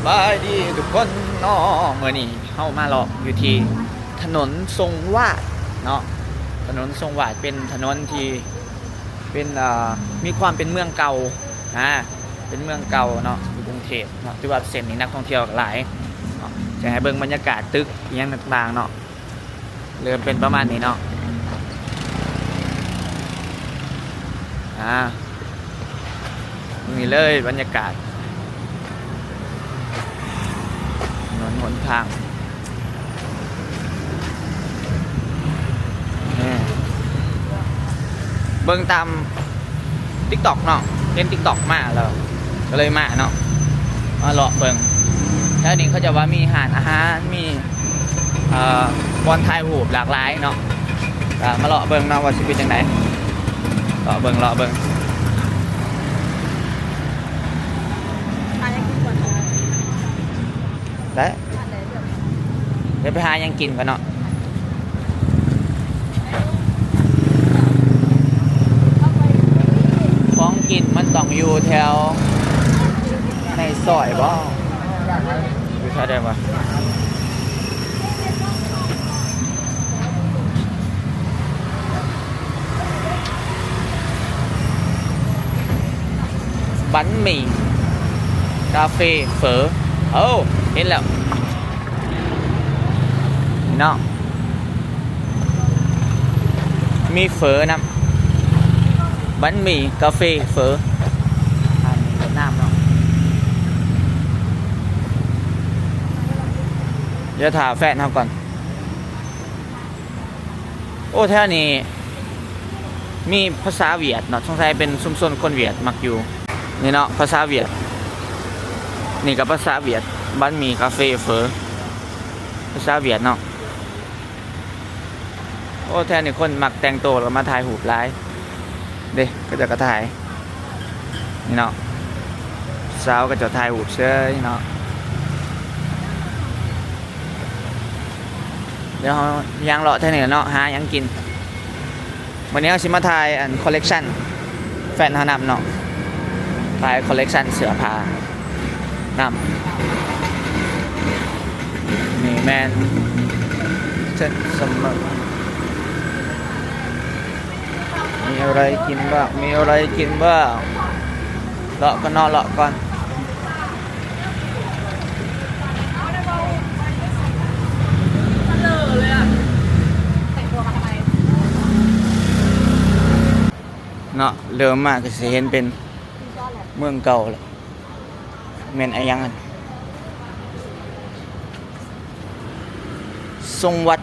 ສະບາຍດີທຸກຄົນເນາະ ມື້ນີ້ເຮົາມາເລາະຢູ່ທີ່ຖະໜົນຊົງວາດເນາະ. ຖະໜົນຊົງວາດເປັນຖະໜົນທີ່ເປັນ ເອີ ມີຄວາມເປັນເມືອງເກົ່າ ອາ ເປັນເມືອງເກົ່າເນາະ ຢູ່ກຸງເທບເນາະ. ຖືວ່າເສັ້ນນີ້ນັກທ່ອງທ່ຽວກໍຫຼາຍເນາະ. ຈະໃຫ້ເບິ່ງບັນຍາກາດຕຶກອີ່ຫຍັງຕ່າງໆເນາະ. ເລີ່ມເປັນປະມານນີ້ເນາະ ອາ ນີ້ເລີຍບັນຍາກາດຖະໜົນຫົນທາງ ເບິ່ງຕາມ TikTok ເນາະ ເຫັນ TikTok ມາແລ້ວ ກໍເລີຍມາເນາະ ມາເລາະເບິ່ງ. ແຖວນີ້ເຂົາເຈົ້າວ່າມີຮ້ານອາຫານ ມີ ເອີ ບ່ອນຖ່າຍຮູບຫຼາກຫຼາຍເນາະ. ກໍມາເລາະເບິ່ງເນາະວ່າຊິເປັນຈັ່ງໃດ ເລາະເບິ່ງ ເລາະເບິ່ງ. ໄດ້ ດຽວໄປຫາຫຍັງກິນກ່ອນເນາະ. ຂອງກິນມັນຕ້ອງຢູ່ແຖວໃນຊອຍບໍ? ຢູ່ແຖວໃດວະ? ບັນໝີ່ ກາເຟ ເຝີ ເອີ ເຫັນແລ້ວ ເນາະ ມີເຝີນຳ ບັນໝີ່ ກາເຟ ເຝີ ອາຫານຫວຽດນາມເນາະ. ດຽວຖ້າແຟນເຮົາກ່ອນ. ໂອ້ ແຖວນີ້ມີພາສາຫວຽດເນາະ ສົງໄສເປັນຊຸມຊົນຄົນຫວຽດມັກຢູ່ນີ້ເນາະ. ພາສາຫວຽດ ນີ້ກໍພາສາຫວຽດ ບັນໝີ່ ກາເຟ ເຝີ ພາສາຫວຽດເນາະ. ໂອ້ ແຖວນີ້ຄົນມັກແຕ່ງໂຕແລ້ວກໍມາຖ່າຍຮູບຫຼາຍເດ້ ເຂົາເຈົ້າກໍຖ່າຍນີ້ເນາະ ສາວເຂົາເຈົ້າຖ່າຍຮູບເຊີຍເນາະ. ດຽວເຮົາຍ່າງເລາະແຖວນີ້ແຫຼະເນາະ ຫາຫຍັງກິນ. ມື້ນີ້ເຮົາຊິມາຖ່າຍອັນ collection ແຟນເຮົານຳເນາະ ຖ່າຍ collection ເສື້ອຜ້ານຳ. ນີ້ແມ່ນ Tet Summer ມີອະໄລກິນບ້າງ ມີອະໄລກິນບ້າງ ເລາະກ່ອນເນາະ ເລາະກ່ອນ. ເນາະ ເລີ່ມມາກໍຊິເຫັນເປັນເມືອງເກົ່າແລ້ວ ແມ່ນອາຫຍັງຫັ້ນ ຊົງວັດ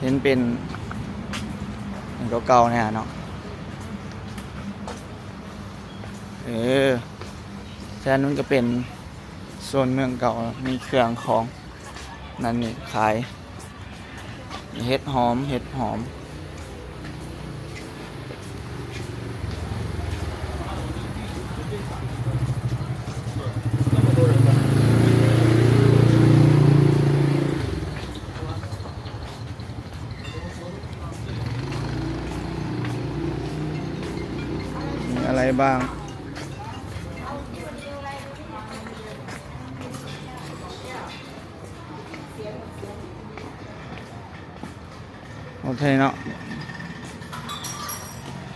ເຫັນເປັນເກົ່າໆ ແນ່ເນາະ. ເອີ ແຖວນັ້ນກໍເປັນໂຊນເມືອງເກົ່າ ມີເຄື່ອງຂອງນັ້ນນີ້ຂາຍ ເຫັດຫອມ ເຫັດຫອມ. ມີອະໄລບ້າງ? ໂອເຄເນາະ.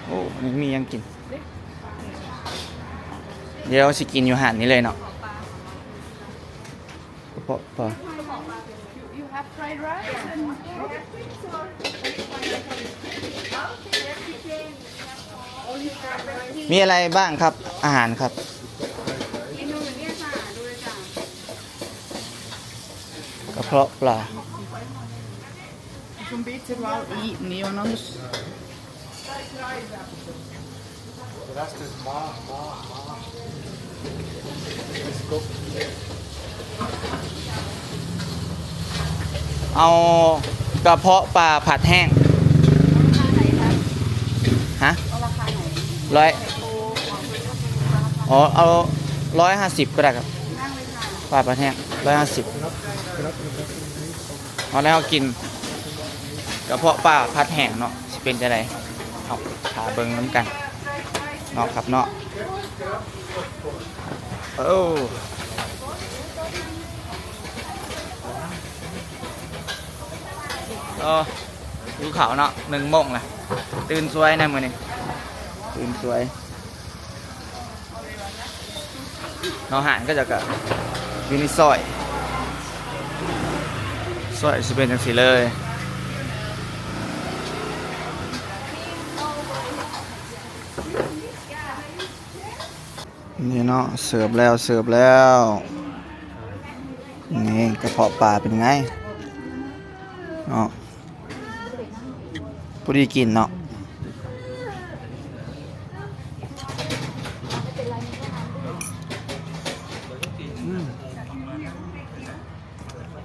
ໂອ້ ນີ້ມີຫຍັງກິນ? ດຽວຊິກິນຢູ່ຮ້ານນີ້ເລີຍເນາະ. ກະເພາະປາ. You, you have fried rice and okay. ມີອະໄລບ້າງຄັບ ອາຫານຄັບ? ກະເພາະປາ. Zo'n bietje wel i neonans. ເອົາກະເພາະປາຜັດແຫ້ງ. ຮະ? ຮ້ອຍ ອໍ ເອົາຮ້ອຍຫ້າສິບກໍໄດ້ຄັບ. ປາຜັດແຫ້ງຮ້ອຍຫ້າສິບ. ເອົາແລ້ວເຮົາກິນກະເພາະປາຜັດແຫ້ງເນາະ ຊິເປັນຈັ່ງໃດ ເຮົາຖ້າເບິ່ງນຳກັນເນາະຄັບເນາະ. ໂອ້ ໂອ້ ຫິວເຂົ້າເນາະ ໜຶ່ງໂມງລະ. ຕື່ນສວຍນະມື້ນີ້ ຕື່ນສວຍ. ເນາະ ຮ້ານເຂົາເຈົ້າກະຢູ່ໃນຊອຍ ຊອຍຊິເປັນຈັ່ງຊີ້ເລີຍ. ນີ້ເນາະ ເສີບແລ້ວ ເສີບແລ້ວ. ນີ້ກະເພາະປາເປັນໄງເນາະ? ພໍດີກິນເນາະ. ອືມ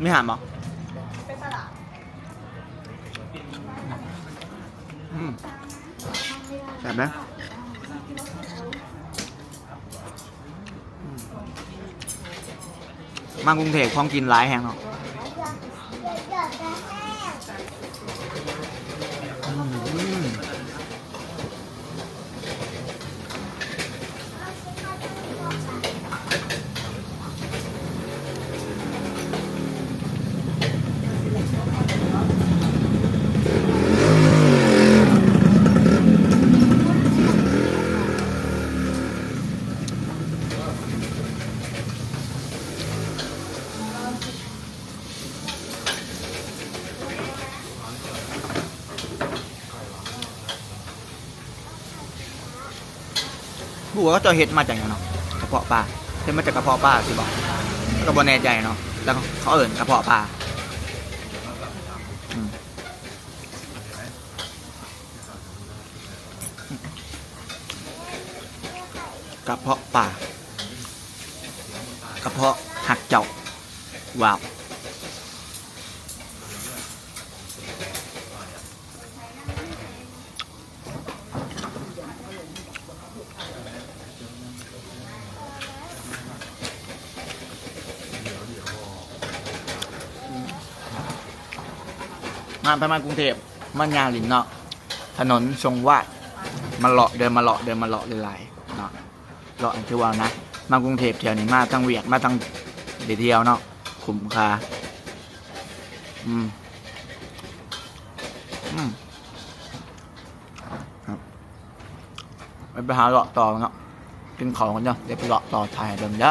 ມີຫາມບໍ່? ອືມ ແຊບເດ້. ມາກຸງເທບຂອງກິນຫຼາຍແຮງເນາະ. ບໍ່ຮູ້ວ່າເຂົາເຈົ້າເຮັດມາຈາກຫຍັງເນາະ ກະເພາະປາ. ເຮັດມາຈາກກະເພາະປາຊິບໍ? ກະບໍ່ແນ່ໃຈເນາະ ແຕ່ເຂົາເອີ້ນກະເພາະປາ. ອືມ ກະເພາະປາ ກະເພາະຮັກເຈົ້າ. ວ້າວ. ມາ ໄປມາກຸງເທບ ມາຍ່າງຫຼິ້ນເນາະ ຖະໜົນຊົງວາດ ມາເລາະເດີ ມາເລາະເດີ ມາເລາະຫຼາຍໆເນາະ. ເລາະ ອັນ ຄືວ່ານະ ມາກຸງເທບແຖວນີ້ ມາທັງວຽກ ມາທັງໄດ້ທ່ຽວເນາະ ຄຸ້ມຄ່າ. ອືມ ອືມ ໄປຫາເລາະຕໍ່ເນາະ ກິນເຂົ້າກ່ອນເດີ ດຽວໄປເລາະຕໍ່ ຖ່າຍໃຫ້ເບິ່ງເດີ.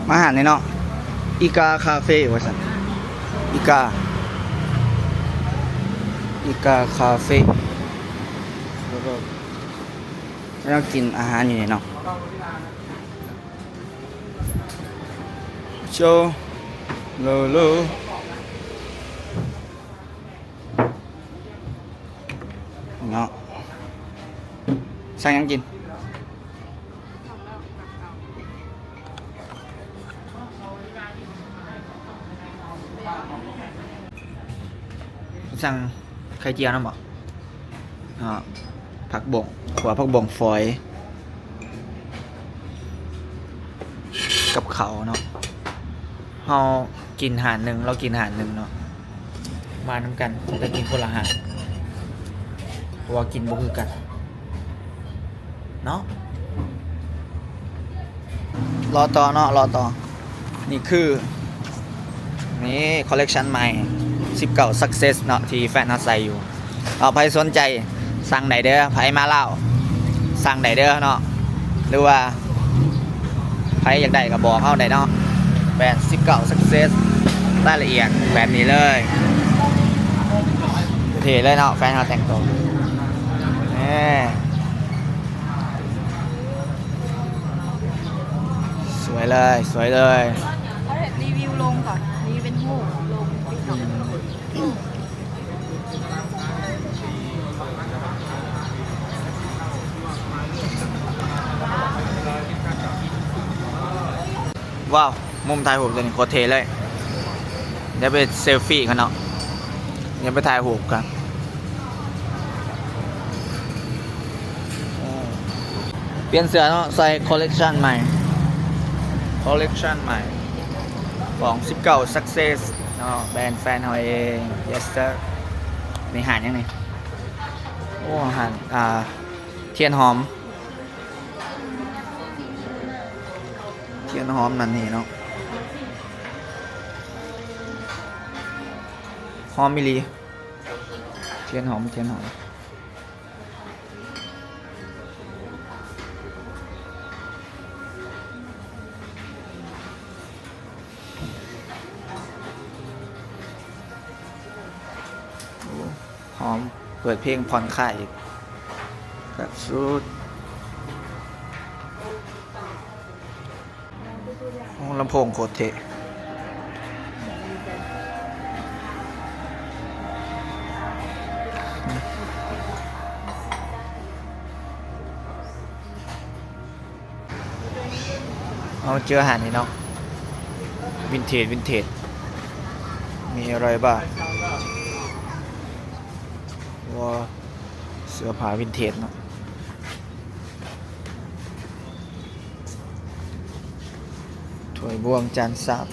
ມາຮ້ານນີ້ເນາະ ອີກາຄາເຟວ່າຊັ້ນ ອີກາ ອີກາຄາເຟ ແລ້ວກໍ ແລ້ວກິນອາຫານຢູ່ນີ້ເນາະ. ໂຈ ໂລໂລ ເນາະ ສັ່ງຫຍັງກິນ? ສັ່ງໄຂ່ຈຽວນຳບໍ? ເນາະ ຜັກບົ້ງ ຂົ້ວຜັກບົ້ງຝອຍ ກັບເຂົ້າເນາະ. ເຮົາກິນຮ້ານໜຶ່ງ ລາວກິນຮ້ານໜຶ່ງເນາະ ມານຳກັນ ແຕ່ກິນຄົນລະຮ້ານ ເພາະວ່າກິນບໍ່ຄືກັນເນາະ. ລໍຕໍ່ເນາະ ລໍຕໍ່. ນີ້ຄື ນີ້ຄອລເລັກຊັນໃໝ່ ສິບເກົ້າ Success ເນາະ ທີ່ແຟນເຮົາໃສ່ຢູ່. ເອົາ ໃຜສົນໃຈສັ່ງໄດ້ເດີ ໃຜມາລາວສັ່ງໄດ້ເດີເນາະ ຫຼືວ່າໃຜຢາກໄດ້ກໍບອກເຮົາໄດ້ເນາະ. ແບຣນສິບເກົ້າ Success ລາຍລະອຽດແບບນີ້ເລີຍ ເທ່ເລີຍເນາະ ແຟນເຮົາແຕ່ງຕົວ ແນ່. ສວຍເລີຍ ສວຍເລີຍ. ເຮົາເຮັດຣີວິວລົງກ່ອນ ນີ້ເປັນຮູບລົງ ວ້າວ ມຸມຖ່າຍຮູບຕົວນີ້ໂຄດເທ່ເລີຍ. ດຽວໄປເຊລຟີກັນເນາະ ດຽວໄປຖ່າຍຮູບກັນ. ປ່ຽນເສື້ອເນາະ ໃສ່ຄອລເລັກຊັນໃໝ່ ຄອລເລັກຊັນໃໝ່ຂອງສິບເກົ້າ Success ເນາະ ແບຣນແຟນເຮົາເອງ. Yes sir. ນີ້ຮ້ານຫຍັງນີ້? ໂອ້ ຮ້ານ ອ່າ ທຽນຫອມ. ທຽນຫອມນັ້ນນີ້ເນາະ ຫອມອີ່ຫຼີ ທຽນຫອມ ທຽນຫອມ. ໂອ້ ຫອມ ເປີດເພງຜ່ອນຄາຍອີກ ຄັກສຸດ. ໂອ້ ລຳໂພງໂຄດເທ່. ເຮົາເຈີຮ້ານນີ້ເນາະ ວິນເທດ ວິນເທດ ມີອະໄລບ້າງ? ວ້າວ ເສື້ອຜ້າວິນເທດເນາະ. ຖ້ວຍບ່ວງຈານຊາມ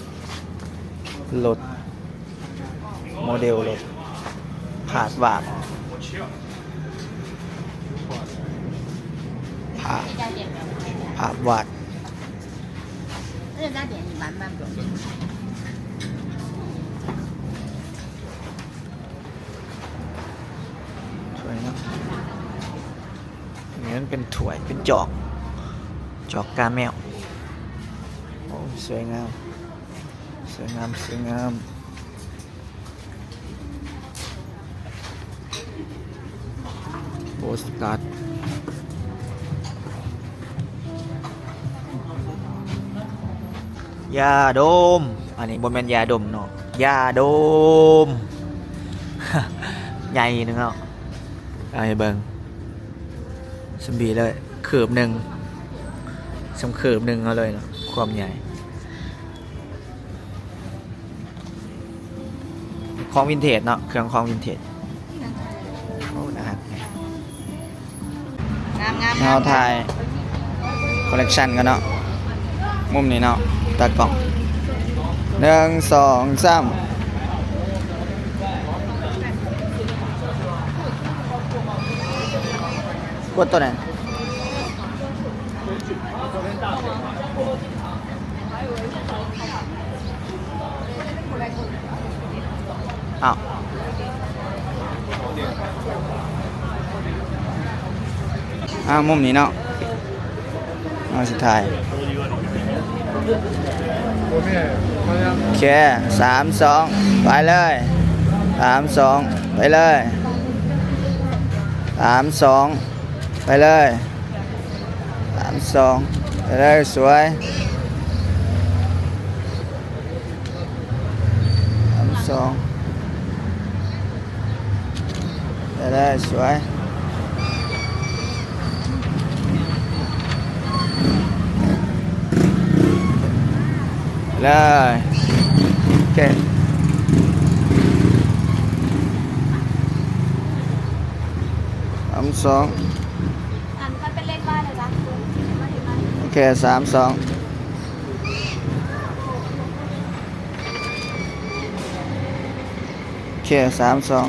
ລົດ ໂມເດວລົດ ພາບວາດ ພາບ ພາບວາດ. ຖ້ວຍເນາະ ນີ້ມັນເປັນຖ້ວຍ ເປັນຈອກ ຈອກກາແມວ. ໂອ້ ສວຍງາມ ສວຍງາມ ສວຍງາມ. ໂປສກາດ ຢາດົມ ອັນນີ້ບໍ່ແມ່ນຢາດົມເນາະ ຢາດົມ ໃຫຍ່ໜຶ່ງເນາະ. ເອົາໃຫ້ເບິ່ງ ສ່ຳບີເລີຍ ຄືບໜຶ່ງ ສ່ຳຄືບໜຶ່ງເອົາເລີຍເນາະ ຄວາມໃຫຍ່. ຂອງວິນເທດເນາະ ເຄື່ອງຂອງວິນເທດ. ໂອ້ ໜ້າຮັກແຮງ. ງາມໆໆ ເຮົາຖ່າຍຄໍເລັກຊັນກັນເນາະ ມຸມນີ້ເນາະ ຕາກ້ອງ. ໜຶ່ງ ສອງ ສາມ ກົດໂຕນັ້ນ. ອ້າວ ອ້າວ ມຸມນີ້ເນາະ ເຮົາຊິຖ່າຍ. ໂອເຄ ສາມ ສອງ ໄປເລີຍ ສາມ ສອງ ໄປເລີຍ ສາມ ສອງ ໄປເລີຍ ສາມ ສອງ ໄປເລີຍ ສວຍ ສາມ ສອງ ໄປເລີຍ ສວຍ ເລີຍ ໂອເຄ ສາມ ສອງ ອັນມັນເປັນເລນວາຍເລີຍລະ ໂອເຄ ສາມ ສອງ ໂອເຄ ສາມ ສອງ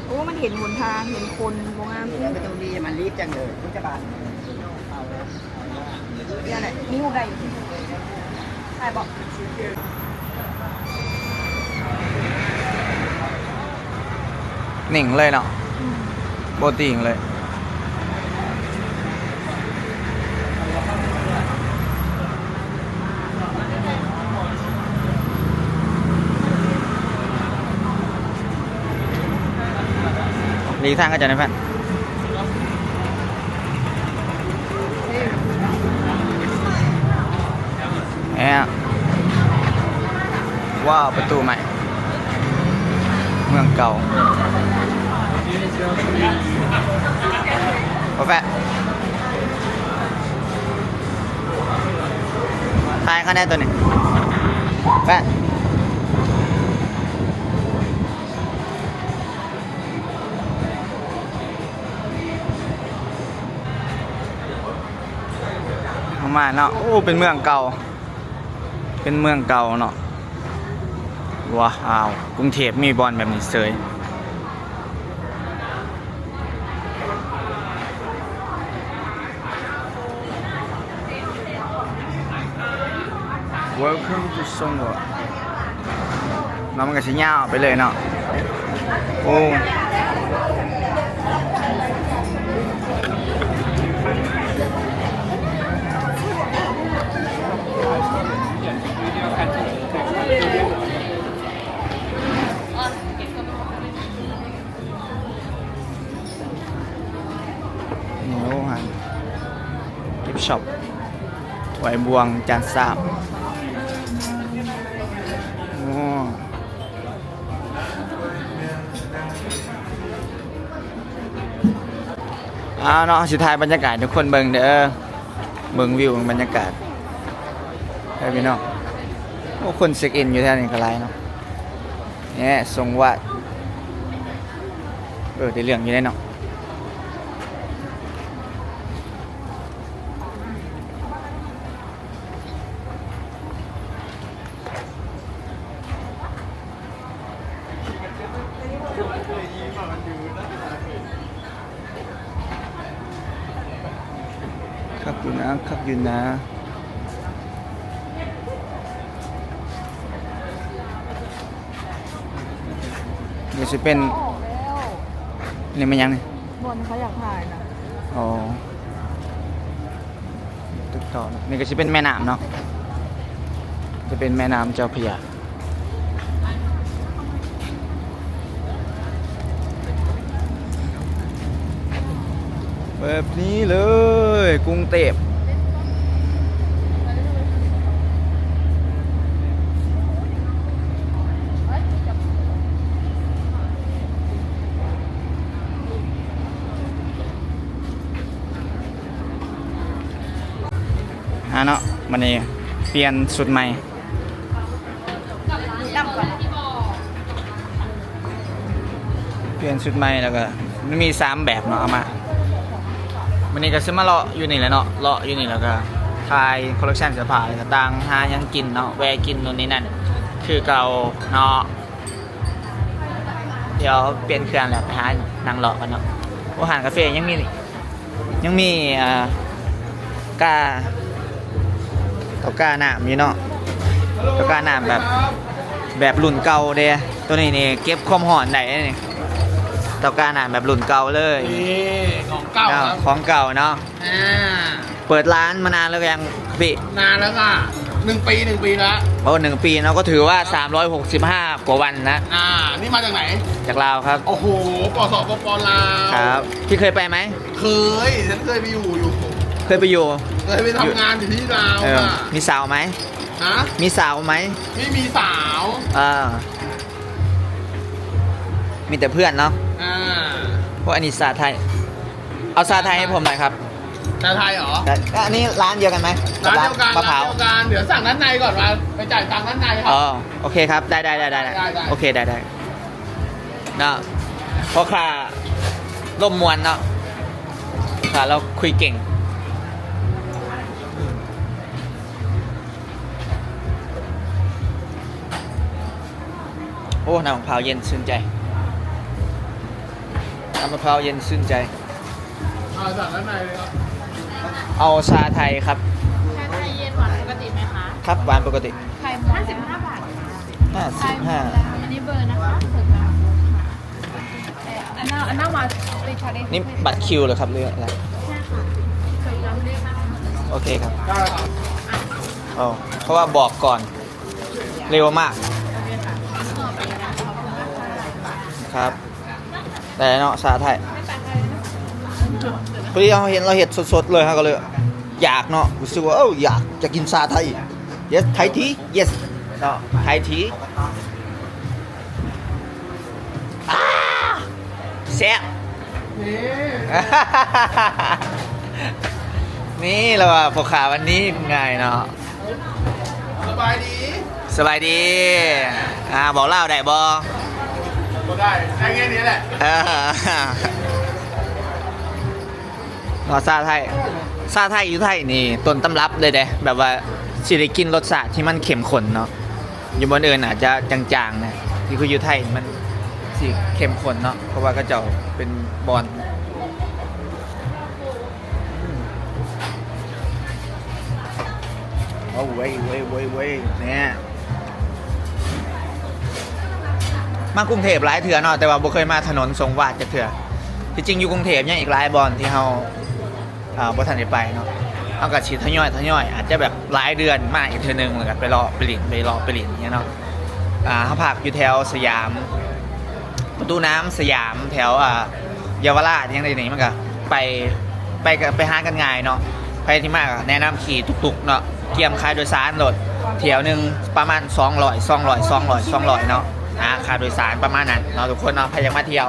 ໂອ້ ມັນເຫັນຫົນທາງ ເຫັນຄົນ ບໍ່ງາມ ແລ້ວກໍຕ້ອງມີ ມັນລີບຈັ່ງເລີຍ ຜູ້ຈະບານ ນີ້ແຫຼະ ມີຮູບໄດ້ຢູ່ ຖ່າຍບໍ່? ນິ່ງເລີຍເນາະ ອືມ ບໍ່ຕິງເລີຍ. ຫຼີກທາງເຂົາເຈົ້າແດ່ແຟນ. ແອ ວ້າວ ປະຕູໃໝ່ ເມືອງເກົ່າ ບໍ່ແຟນ. ຖ່າຍເຂົາແດ່ໂຕນີ້ ແຟນ. ເຮົາມາເນາະ ໂອ້ ເປັນເມືອງເກົ່າ ເປັນເມືອງເກົ່າເນາະ. ວ້າວ ກຸງເທບມີບ່ອນແບບນີ້ເສີຍ. Welcome to Songwa ເນາະ ມັນກໍຊິຍາວໄປເລີຍເນາະ. ໂອ້ ນີ້ ໂອ້ ຮ້ານກິບຊັອບ ໄຫວ້ບ່ວງ ຈານຊາມ. ໂອ້ ເອົາເນາະ ຊິຖ່າຍບັນຍາກາດໃຫ້ທຸກຄົນເບິ່ງເດີ ເບິ່ງວິວ ເບິ່ງບັນຍາກາດເດີພີ່ນ້ອງ. ໂອ້ ຄົນເຊັກອິນຢູ່ແຖວນີ້ກໍຫຼາຍເນາະ. ແໜ່ ຊົງວາດ ເອີ ໄດ້ເລື່ອງຢູ່ເດ້ເນາະ. ຄັກຢູ່ນະ ຄັກຢູ່ນະ. ນີ້ຊິເປັນ ນີ້ແມ່ນຫຍັງນີ້? ບ່ອນເຂົາຢາກຖ່າຍນະ. ອໍ ຕຶກຕໍ່ເນາະ. ນີ້ກໍຊິເປັນແມ່ນ້ຳເນາະ ຈະເປັນແມ່ນ້ຳເຈົ້າພະຍາ ແບບນີ້ເລີຍ ກຸງເທບ. ອ່າເນາະ ບັດນີ້ປ່ຽນຊຸດໃໝ່ ປ່ຽນຊຸດໃໝ່ ແລ້ວກໍມັນມີສາມແບບເນາະ ເອົາມາ. ມື້ນີ້ກໍຊິມາເລາະຢູ່ນີ້ແຫຼະເນາະ ເລາະຢູ່ນີ້ ແລ້ວກໍຖ່າຍຄໍເລັກຊັນເສື້ອຜ້າ ແລ້ວກໍຕ່າງ ຫາຫຍັງກິນເນາະ ແວ່ກິນໂນ່ນນີ້ນັ້ນຄືເກົ່າເນາະ. ດຽວປ່ຽນເຄື່ອງແລ້ວໄປຫານັ່ງເລາະກັນເນາະ. ໂອ້ ຮ້ານກາເຟຍັງມີ ຍັງມີ ອ່າ ກາ ເຕົາການ້ຳຢູ່ເນາະ ເຕົາການ້ຳແບບ ແບບລຸ້ນເກົ່າເດ້. ໂຕນີ້ນີ້ເກັບຄວາມຮ້ອນໄດ້ເດ້ນີ້ ເຕົາການ້ຳແບບລຸ້ນເກົ່າເລີຍ. ນີ້ຂອງເກົ່າ ຂອງເກົ່າເນາະ. ອ່າ ເປີດຮ້ານມານານແລ້ວຍັງພີ່? ນານແລ້ວຄ່ະ ໜຶ່ງປີ ໜຶ່ງປີແລ້ວ. ໂອ້ ໜຶ່ງປີເນາະ ກໍຖືວ່າສາມຮ້ອຍຫົກສິບຫ້າກວ່າວັນນະ. ອ່າ ນີ້ມາຈາກໃຫນ? ຈາກລາວຄັບ. ໂອ້ໂຫ ປສປປ ລາວ. ຄັບ ພີ່ເຄີຍໄປໄໝ? ເຄີຍ ເຄີຍໄປຢູ່ ເຄີຍໄປຢູ່ ເຄີຍໄປທຳງານຢູ່ທີ່ລາວ. ເອີ ມີສາວໄໝ? ຮະ? ມີສາວໄໝ? ໄມ່ມີສາວ. ເອີ ມີແຕ່ເພື່ອນເນາະ. ອ່າ ໂອ້ ອັນນີ້ຊາໄທ ເອົາຊາໄທໃຫ້ຜົມໜ້ອຍຄັບ. ຊາໄທເຫຣອ? ແຕ່ອັນນີ້ຮ້ານດຽວກັນໄໝ? ຮ້ານດຽວກັນ ມະພ້າວ ຮ້ານດຽວກັນ. ດຽວສັ່ງດ້ານໃນກ່ອນ ວ່າໄປຈ່າຍຕັງດ້ານໃນ. ອໍ ໂອເຄຄັບ ໄດ້ໆໆ ໂອເຄ ໄດ້ໆ ເນາະ. ພໍ່ຄ້າລົມມ່ວນເນາະ ຂ້າລາວຄຸຍເກັ່ງ. ໂອ້ ນ້ຳມະພ້າວເຢັນຊື່ນໃຈ ນ້ຳມະພ້າວເຢັນຊື່ນໃຈ. ເອົາຈາກດ້ານໃນເລີຍຄັບ. ເອົາຊາໄທຄັບ. ຊາໄທເຢັນຫວານປົກກະຕິໄໝຄະ? ຄັບ ຫວານປົກກະຕິ. ໄຂ່ມຸນ ຫ້າສິບຫ້າບາດ. ຫ້າສິບຫ້າ. ໄຂ່ມຸນ ອັນນີ້ເບີນະຄະ. ອັນນັ້ນ ອັນນັ້ນມາ ນີ້ບັດຄິວເລີຍຄັບ ຫຼືອະໄລ? ໂອເຄຄັບ. ອໍ ເພາະວ່າບອກກ່ອນ. ເລັວມາກຄັບ. ແຕ່ເນາະ ຊາໄທ ພໍດີເຮົາເຫັນລາວເຮັດສົດໆເລີຍ ເຮົາກໍເລີຍຢາກເນາະ ຮູ້ສຶກວ່າ ເອີ ຢາກ ຢາກກິນຊາໄທ. Yes Thai tea. Yes ເນາະ Thai tea. ອ້າ ແຊບ. ນີ້ລະວ່າ ພໍ່ຄ້າວັນນີ້ງ່າຍເນາະ. ສະບາຍດີ ສະບາຍດີ. ອ່າ ເວົ້າລາວໄດ້ບໍ່? ບໍ່ໄດ້ ໄດ້ແຄ່ນີ້ແຫຼະ. ເອີ ເນາະ ຊາໄທ ຊາໄທຢູ່ໄທນີ້ຕົ້ນຕຳລັບເລີຍເດ້ ແບບວ່າຊິໄດ້ກິນລົດຊາດທີ່ມັນເຂັ້ມຂຸ້ນເນາະ. ຢູ່ບ່ອນອື່ນອາດຈະຈາງໆນະ ທີ່ຄືຢູ່ໄທມັນຊິເຂັ້ມຂຸ້ນເນາະ ເພາະວ່າເຂົາເຈົ້າເປັນບ່ອນ. ໂອ້ ເວີຍ ເວີຍ ເວີຍ ເວີຍ ແນ່ ມາກຸງເທບຫຼາຍເທື່ອເນາະ ແຕ່ວ່າບໍ່ເຄີຍມາຖະໜົນສົງວາດຈັກເທື່ອ. ທີ່ຈິງຢູ່ກຸງເທບຍັງອີກຫຼາຍບ່ອນທີ່ເຮົາ ອ່າ ບໍ່ທັນໄດ້ໄປເນາະ. ເຮົາກໍຊິທະຍອຍ ທະຍອຍ ອາດຈະແບບຫຼາຍເດືອນມາອີກເທື່ອໜຶ່ງ ແລ້ວກໍໄປເລາະໄປຫຼິ້ນ ໄປເລາະໄປຫຼິ້ນຫຍັງເນາະ. ອ່າ ເຮົາພັກຢູ່ແຖວສະຫຍາມ ປະຕູນ້ຳສະຫຍາມ ແຖວ ອ່າ ເຍົາວະລາດຫຍັງໃດນີ້ ມັນກໍໄປ ໄປ ໄປຫາກັນງ່າຍເນາະ. ໃຜທີ່ມາກໍແນະນຳຂີ່ຕຸກໆເນາະ ກຽມຄ່າໂດຍສານໂລດ ຖ້ຽວໜຶ່ງປະມານສອງຮ້ອຍ ສອງຮ້ອຍ ສອງຮ້ອຍ ສອງຮ້ອຍເນາະ. ອ່າ ຄ່າໂດຍສານປະມານນັ້ນເນາະ ທຸກຄົນເນາະ. ໃຜຢາກມາທ່ຽວ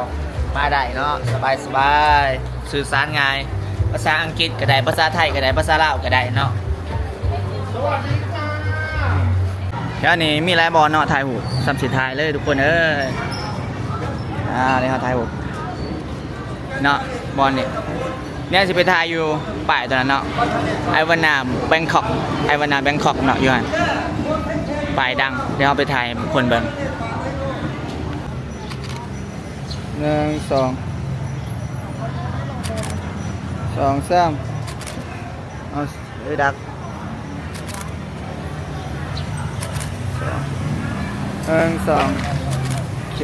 ມາໄດ້ເນາະ ສະບາຍໆ ສື່ສານງ່າຍ ພາສາອັງກິດກໍໄດ້ ພາສາໄທກໍໄດ້ ພາສາລາວກໍໄດ້ເນາະ. ແຖວນີ້ມີຫຼາຍບ່ອນເນາະ ຖ່າຍຮູບ ສ່ຳຊິຖ່າຍເລີຍທຸກຄົນເອີຍ. ອ່າ ນີ້ເຮົາຖ່າຍຮູບເນາະ ບ່ອນນີ້ ແນວຊິໄປຖ່າຍຢູ່ປ້າຍຕົວນັ້ນເນາະ I wanna Bangkok I wanna Bangkok ເນາະ ຢູ່ຫັ້ນ ປ້າຍດັງ. ດຽວເຮົາໄປຖ່າຍໃຫ້ຄົນເບິ່ງ ໜຶ່ງ ສອງ ສອງ ສາມ ເອົາ ເອີ ດັກ ໜຶ່ງ ສອງ ໂອເຄ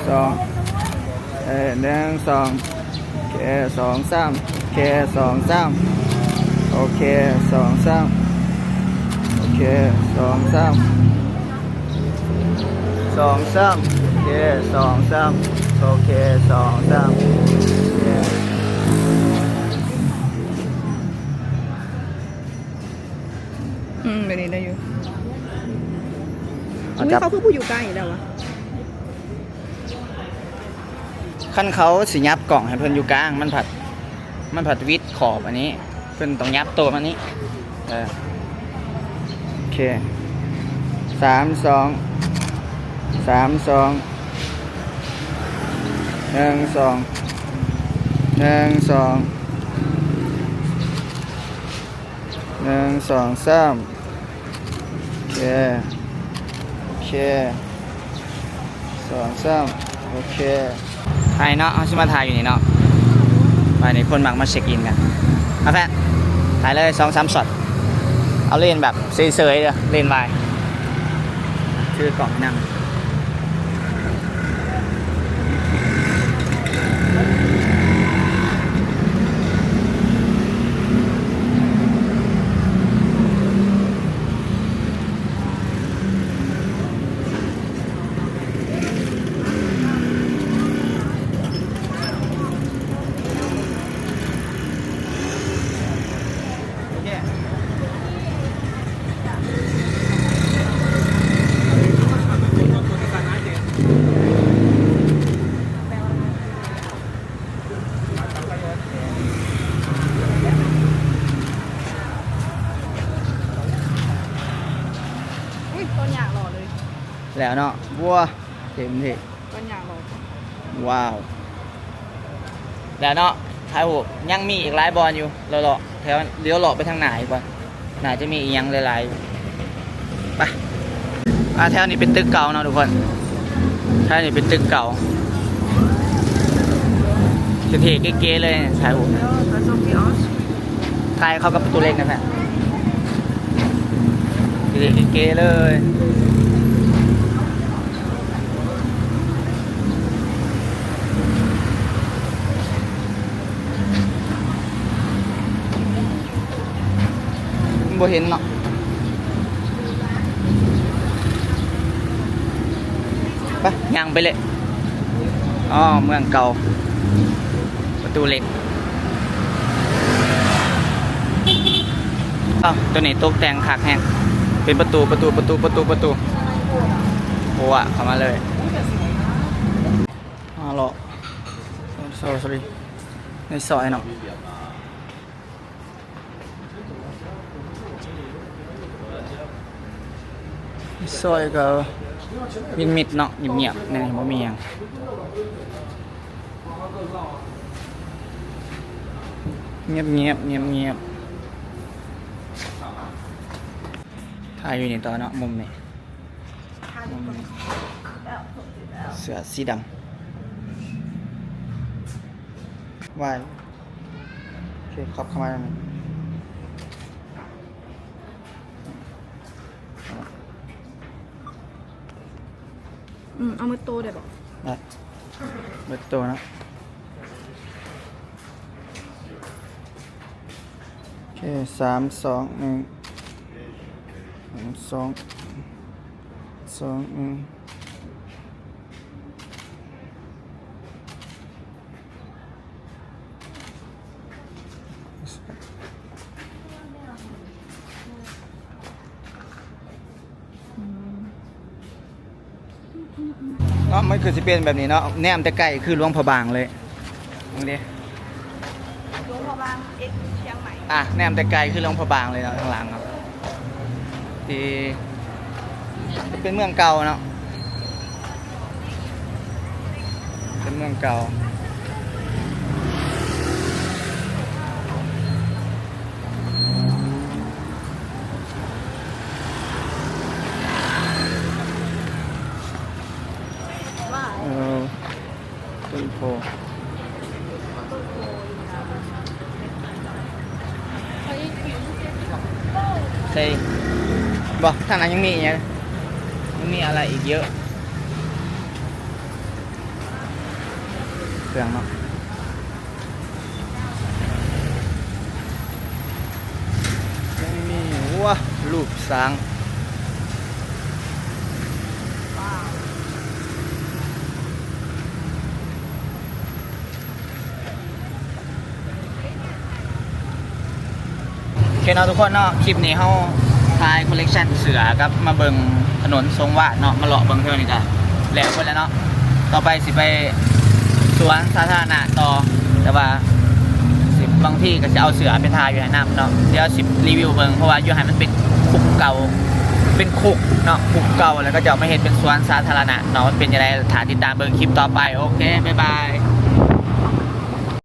ສອງ ເອີ ໜຶ່ງ ສອງ ໂອເຄ ສອງ ສາມ ໂອເຄ ສອງ ສາມ ໂອເຄ ສອງ ສາມ ໂອເຄ ສອງ ສາມ ສອງ ສາມ ໂອເຄ ສອງ ສາມ ໂອເຄ ສອງ ສາມ ໂອເຄ. ອືມ ແບບນີ້ໄດ້ຢູ່. ເອົາ ອຸ້ຍ ຈັບ ເຂົາຄືບໍ່ຢູ່ກາງອີກແລ້ວວະ? ຄັນເຂົາຊິຫຍັບກ້ອງໃຫ້ເພິ່ນຢູ່ກາງ ມັນພັດ ມັນພັດວິດຂອບອັນນີ້ ເພິ່ນຕ້ອງຫຍັບໂຕມານີ້ ເອີ ໂອເຄ ສາມ ສອງ ສາມ ສອງ ໜຶ່ງ ສອງ ໜຶ່ງ ສອງ ໜຶ່ງ ສອງ ສາມ ໂອເຄ ໂອເຄ ສອງ ສາມ ໂອເຄ. ຖ່າຍເນາະ ເຮົາຊິມາຖ່າຍຢູ່ນີ້ເນາະ ບາດນີ້ຄົນມັກມາເຊັກອິນກັນ. ເອົາແຟນ ຖ່າຍເລີຍ ສອງສາມຊັອດ ເອົາເລນແບບເສີຍໆເດີ ເລນວາຍ ຖືກ້ອງໃຫ້ນຳ. ອຸ້ຍ ຕົ້ນຍາງຫຼໍ່ເລີຍ ແລ້ວເນາະ ບົວ ເຕັມທີ່ ກໍຍ່າງເລາະ ວ້າວ ແລ້ວເນາະ ຖ່າຍຮູບ ຍັງມີອີກຫຼາຍບ່ອນຢູ່ ເລາະໆ ແຖວ ດຽວເລາະໄປທາງໜ້າອີກກ່ອນ ໜ້າຈະມີອີ່ຫຍັງຫຼາຍໆ ໄປ ອ່າ ແຖວນີ້ເປັນຕຶກເກົ່າເນາະທຸກຄົນ ແຖວນີ້ເປັນຕຶກເກົ່າ ເທ່ໆ ເກໆ ເລີຍ ຖ່າຍຮູບ ຖ່າຍເຂົ້າກັບປະຕູເຫຼັກນັ້ນແຫຼະ ເທ່ໆ ເກໆ ເລີຍ. ບໍ່ເຫັນເນາະ ໄປ ຍ່າງໄປເລີຍ ອໍ ເມືອງເກົ່າ ປະຕູເຫຼັກ. ອ້າວ ໂຕນີ້ຕົກແຕ່ງຄັກແຮງ ເປັນປະຕູ ປະຕູ ປະຕູ ປະຕູ ປະຕູ ໂອ້ ເຂົ້າມາເລີຍ ຮາໂລ sorry ໃນຊອຍເນາະ. ຊອຍກໍມິດໆ ເນາະ ງຽບໆ ແນວນີ້ບໍ່ມີຫຍັງ ງຽບໆ ງຽບໆ ຖ່າຍຢູ່ນີ້ຕໍ່ເນາະ ມຸມນີ້ ມຸມນີ້ ເສື້ອສີດຳ ວາຍ ໂອເຄ ຂັບເຂົ້າມາ. ອືມ ເອົາໝົດໂຕໄດ້ບໍ່? ໄດ້ ເບິດໂຕເນາະ. ໂອເຄ ສາມ ສອງ ໜຶ່ງ ສາມ ສອງ ສອງ ໜຶ່ງ. ເນາະ ມັນຄືຊິເປັນແບບນີ້ເນາະ ແນມແຕ່ໄກຄືຫຼວງພະບາງເລີຍ. ເບິ່ງເດ້ ຫຼວງພະບາງ ເອັກ ຊຽງໃໝ່. ອ່ະ ແນມແຕ່ໄກຄືຫຼວງພະບາງເລີຍເນາະ ທາງຫຼັງເນາະ ທີ່ເປັນເມືອງເກົ່າເນາະ ເປັນເມືອງເກົ່າ. ເອີ ຕົ້ນໂພ ໃສ່ ບໍ່ ທາງນັ້ນຍັງມີອີກ ຍັງມີອະໄລອີກເຍອະ ເຄື່ອງເນາະ. ຍັງມີ ໂອ້ ຮູບຊ້າງ. ໂອເຄເນາະທຸກຄົນເນາະ ຄລິບນີ້ເຮົາຖ່າຍຄໍເລັກຊັນເສືອກັບມາເບິ່ງຖະໜົນຊົງວາດເນາະ ມາເລາະເບິ່ງເທື່ອນີ້ກະແລ້ວເບິດແລ້ວເນາະ. ຕໍ່ໄປຊິໄປສວນສາທາລະນະຕໍ່ ແຕ່ວ່າຊິ ບາງທີກະຊິເອົາເສືອໄປຖ່າຍຢູ່ຫັ້ນນຳເນາະ. ດຽວຊິຣີວິວເບິ່ງ ເພາະວ່າຢູ່ຫັ້ນມັນເປັນຄຸກເກົ່າ ເປັນຄຸກເນາະ ຄຸກເກົ່າ ແລ້ວເຂົາເຈົ້າມາເຮັດເປັນສວນສາທາລະນະເນາະ. ມັນເປັນຈັ່ງໃດ ຖ້າຕິດຕາມເບິ່ງຄລິບຕໍ່ໄປ. ໂອເຄ ບາຍບາຍ.